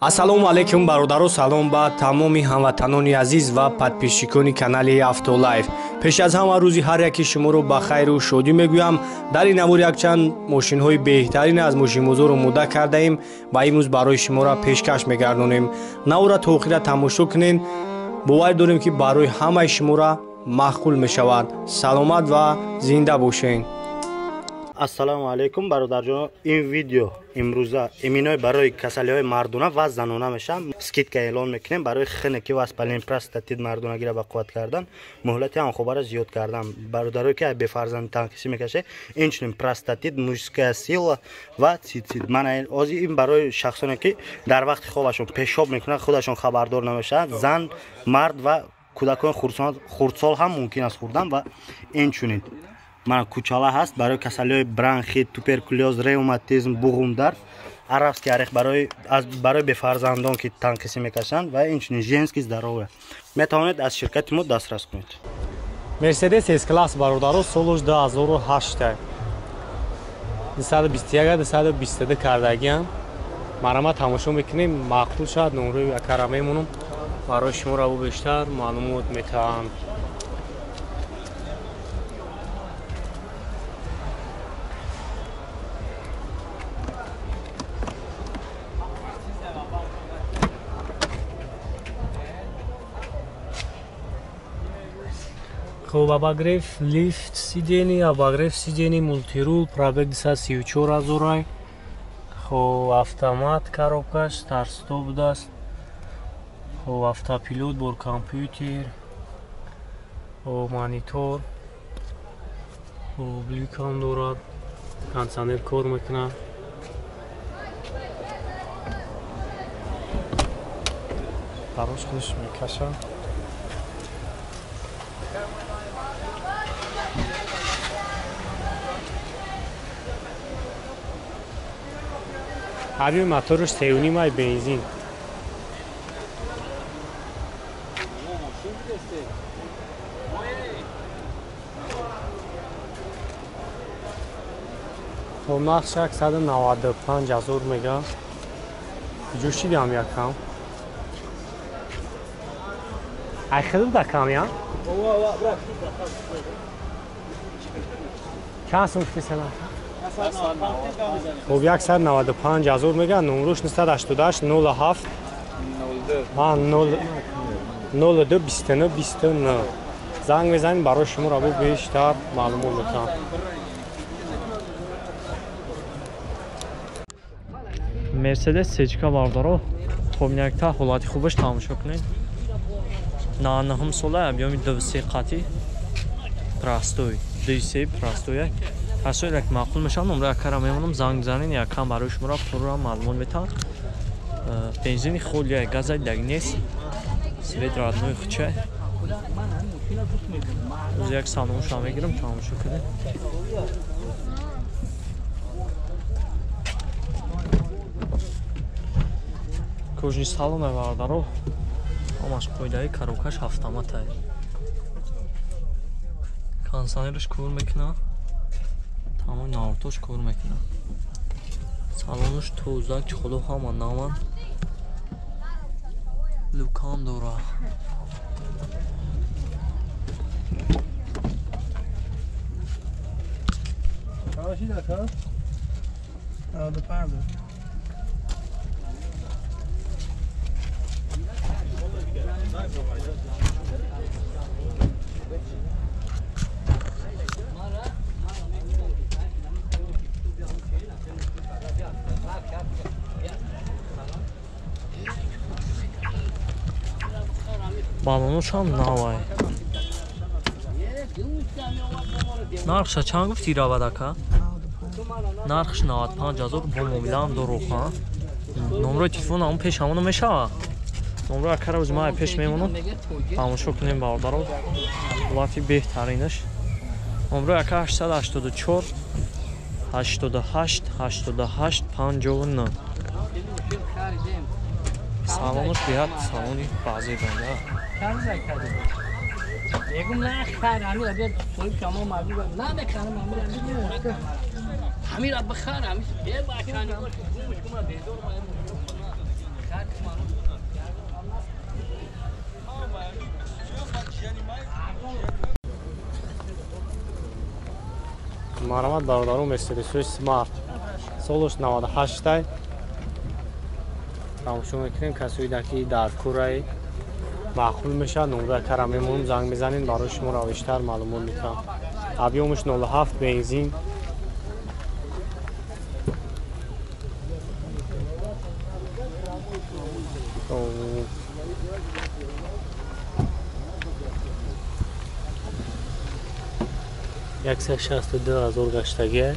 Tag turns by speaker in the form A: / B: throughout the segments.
A: Ассалому алайкум бародаро, салом ба тамоми ҳамватанони азиз ва подписчикони канали Автолайф. Пеш аз ҳама рӯзи ҳар яки шуморо ба хайру шодӣ мегӯям. Дар ин навор якчанд мошинҳои беҳтарин аз мошинбозор омода кардаем ва имрӯз барои шуморо пешкаш мегардонем. Навора то охира тамошо кунед. Бовар дорем, ки барои ҳамаи шуморо маъқул мешавад. Саломат ва зинда бошед.
B: Ассалому алайкум бародарҷон, ин видео имрӯза иминой барои касалиҳои мардона ва занона мешавад. Скидка эълон мекунем барои хунукӣ ва воспаление простатит мардонагиро ба қувват кардан, муҳлати ҳамхобаро зиёд кардан. Бародарое ки бефарзанд танқисӣ мекашед, инчунин простатит, мужская сила ва цицит. Мана ози ин барои шахсоне ки дар вақти хобашон пешоб мекунанд, худашон хабардор намешаванд, зан, мард ва кӯдакони хурдсол ҳам мумкин аст хӯрдан. Ва инчунин мана кучала ҳаст барои касалиҳои бронхит, туберкулёз, ревматизм, буғумдард, арабский орех барои бефарзандон ки танқисӣ мекашанд ва инчунин женский здоровье. Метавонед аз ширкати мо дастрас кунед.
A: Мерседес С-класс бародаро, солаш 2008, 221 222 кардагиам. Марама тамошо мекунем, маъқул шавад, номрои акара мемонам, барои шуморо бо бештар маълумот метаҳам. Хуб, обогрев лифт сидени, обогрев сидени, мультирул, пробег 234 ҳазорай. Хуб, автомат коробкаш, старт-стоп будааст. Хуб, автопилот бор компютер, хуб, монитор, хуб, люкам дорад, кондиционер кор мекунад. Барош худаш мекашад. Ҳабиби моторш 3.5 ай бензин. Хоб, нарх 195 ҳазор мега. Куҷо шидам якам? Ай хеле да кам я? Чанд сум фисана? Хоб, 195 ҳазор мега, номрош 988 07 02 29 29. Занг мезанем, барои шуморо бо бештар маълумот метаҳам.
C: Мерседес сечка бародаро, хоб якта ҳолати хубаш тамошо кунед. 99 сола объёми 23 қатӣ простой, 23 простой. Ҳасои як маъқул мешавад, номраи акара мемонам, занг занен, якам барои шуморо пурра маълумот метаҳам. Бензини холия, газа даг нест, свет родной хуча. Оз як салонша мегирам, тамошо кунед. Кожни салона бародаро, ҳамаш қоидаи, коробкаш автоматай. Кондиционераш кор мекунад. Тамоми навртош кор мекунад. Салонаш тоза, чхоло ҳама наван. Люкам дора. Балоношам навай. Нархша чанд гуфти равад ака? Нархш 95 ҳазор бо муомилаам дору, ха? Номрои телефон ҳамон пеш ҳамоно мешава? Номрои акара ози ман пеш мемонам. Тамошо кунем бародаро. Ҳолати беҳтаринаш. Номрои ака 884 88 88 59. Салонаш беҳад салони баъзебанда.
D: ҳамира бихар, ҳами бача.
A: Марҳамат бародарон, Мерседесои Смарт солаш 98-тай. Тамошо мекунем, касоида ки дар кураи маъқул мешавад, номраи кара мемонем, занг мезанем, барои шумо равиштар маълумот метавам. Объёмаш 07 бензин. Яксад шасту ду ҳазор гаштагия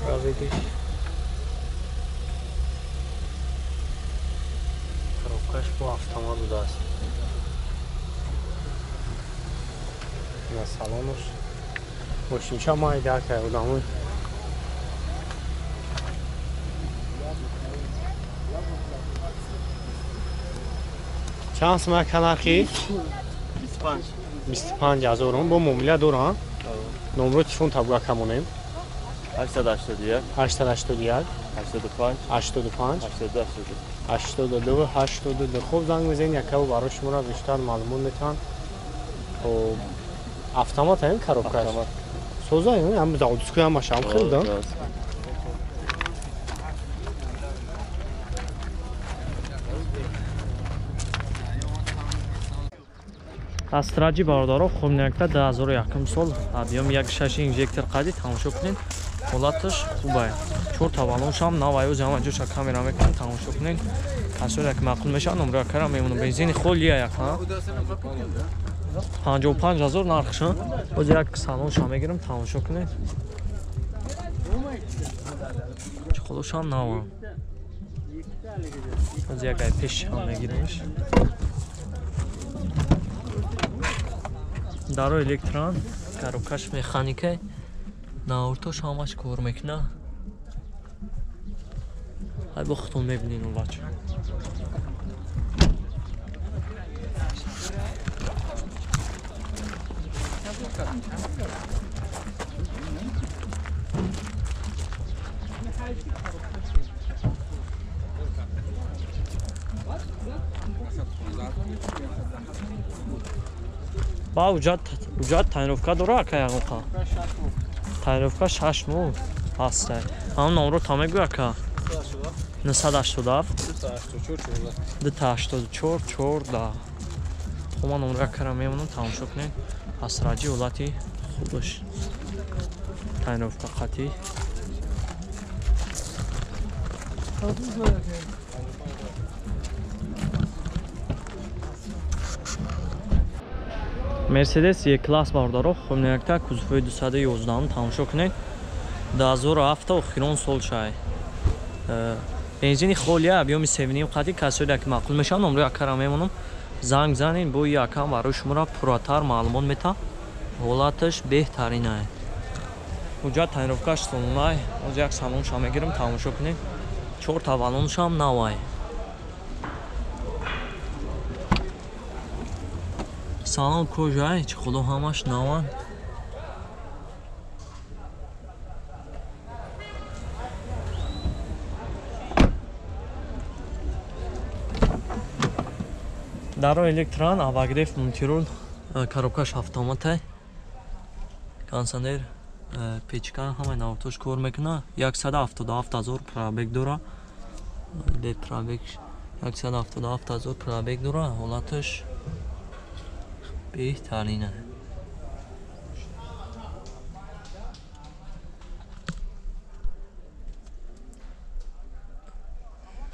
A: равигиш. Коробкаш бо автомат будааст. На салонаш мошинча майда кай одамои. Чанд сум ака нархи?
B: 25.
A: 25 ҳазорум бо муомила дорам. Номро телефон табга камонем.
D: 881
A: 881
D: 85
A: 85
D: 82
A: 82 82. Хуб, занг мезанед, якаву барои шуморо бештар маълумот метаванд. Хоб, автомат ҳам коробкаш. Соза ҳам заводской ҳамаш ҳам хел да.
C: Астраҷи бародаро хумнякта 2001 сол объём 1.6 инжектор қади тамошо кунед. Ҳолаташ хубае. Чор тавалоншам навай ози ҳама ҷоша камера мекунем, тамошо кунед. Касоре ки маъқул мешавад, номра кара мемонам. Бензини холия як, ҳа? 55 ҳазор нархша. Ози як салонша мегирам, тамошо кунед. Чиқолошам нава. Ози як ай пеш ҳам мегирамш. Даро электрон, коробкаш механика, науртош ҳамаш кор мекуна. Ай бо худтон мебинед он бача. Ба уҷат тайновка дора ака ягонқа? Тайновка 6 моҳ ҳаста. Ҳамон номро та мегӯй ака? 987 284 14. Хуб, ман номро акара мемонам, тамошо кунед. Асраҷи ҳолати хубаш. Тайновка қатӣ. Мерседес Е-класс бародаро хумнякта кузовҳои 211 тамошо кунед. 2007 охирон сол шай. Бензини холия объёми 7.5 қати касоида ки маъқул мешавад, номрои акара мемонам. Занг занед, бо якам барои шуморо пурратар маълумот метавад. Ҳолаташ беҳтаринае. Ҳуҷҷат тайновкаш сомонай. Оз як салонша мегирам, тамошо кунед. 4 тавалоншам навай. Салон кожай, чи худо ҳамаш наван. Даро электрон, обогрев, мультирул, коробкаш автоматай. Кондиционер, печка ҳамаи навтош кор мекуна. 177 ҳазор пробег дора. Бе пробег 177 ҳазор пробег дора. Ҳолаташ беҳтарина.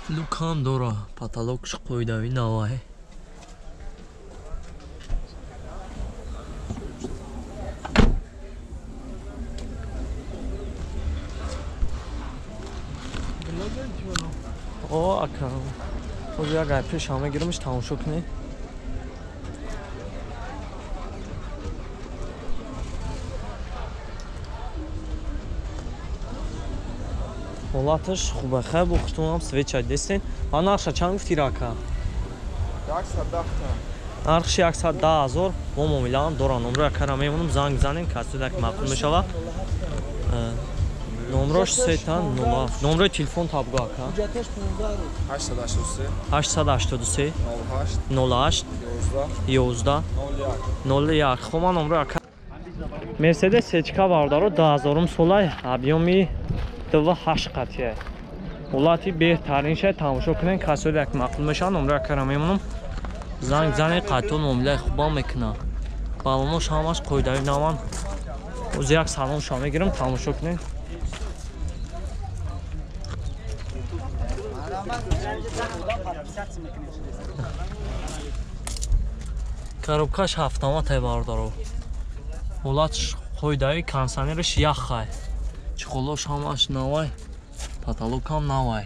C: Люкам дора, потолокш қоидави навай. О, ака. Ози як ай пеш ҳама гирамш тамошо кунед. Ҳолаташ хуба, хай бо хутунам свеча дестен. Ва нархша чанд гуфти рака?
E: 110.
C: Нархши 110 ҳазор бо муомилаам дора. Номро якара мемонам, занг занем, касоида ки маъқул мешава. Номрош 307. Номрои телефон табгӯ ака.
E: 883
C: 883
E: 08
C: 08 11
E: 11
C: 01. Хуб, ман номрои ака. Мерседес сечка бародаро 2000 солай объёми 2.8 қатия. Ҳолати беҳтаринша тамошо кунен, касои як маъқул мешаванд, номро якара мемонам. Занг зани қатъон муомилаи хубам мекунад. Балонош ҳамаш қоидави наван. Оз як салонша мегирам, тамошо кунен. Коробкаш ҳафтаматай бародаро. Ҳолатш қоидави кондиционераш яхай. Чиқолош ҳамаш навай, потолокам навай.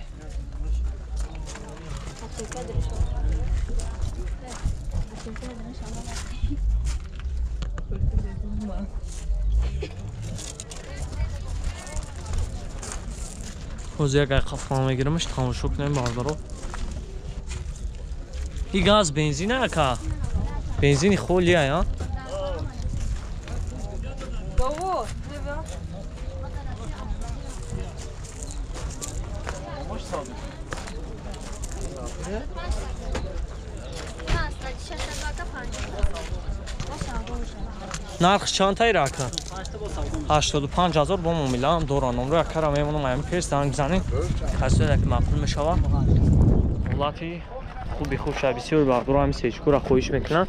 C: Ҳозир як айқафона мегирамаш, тамошо кунем бародаро. И газ бензин ака? Бензини холия, а? Нарх чанд таира ака? 85 000 бо муомилаам дора. Номро якара мемонам, аями пеш занг бизанем. Касое ки маъқул мешавад. Ҳолати хуби хуб ша бисёр бардоро ҳами сечкура хоҳиш мекунанд.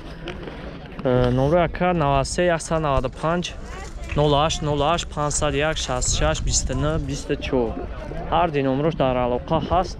C: Номро яка 93 195 08 08 501 66 29 24. Ҳар ди номрош дар алоқа ҳаст.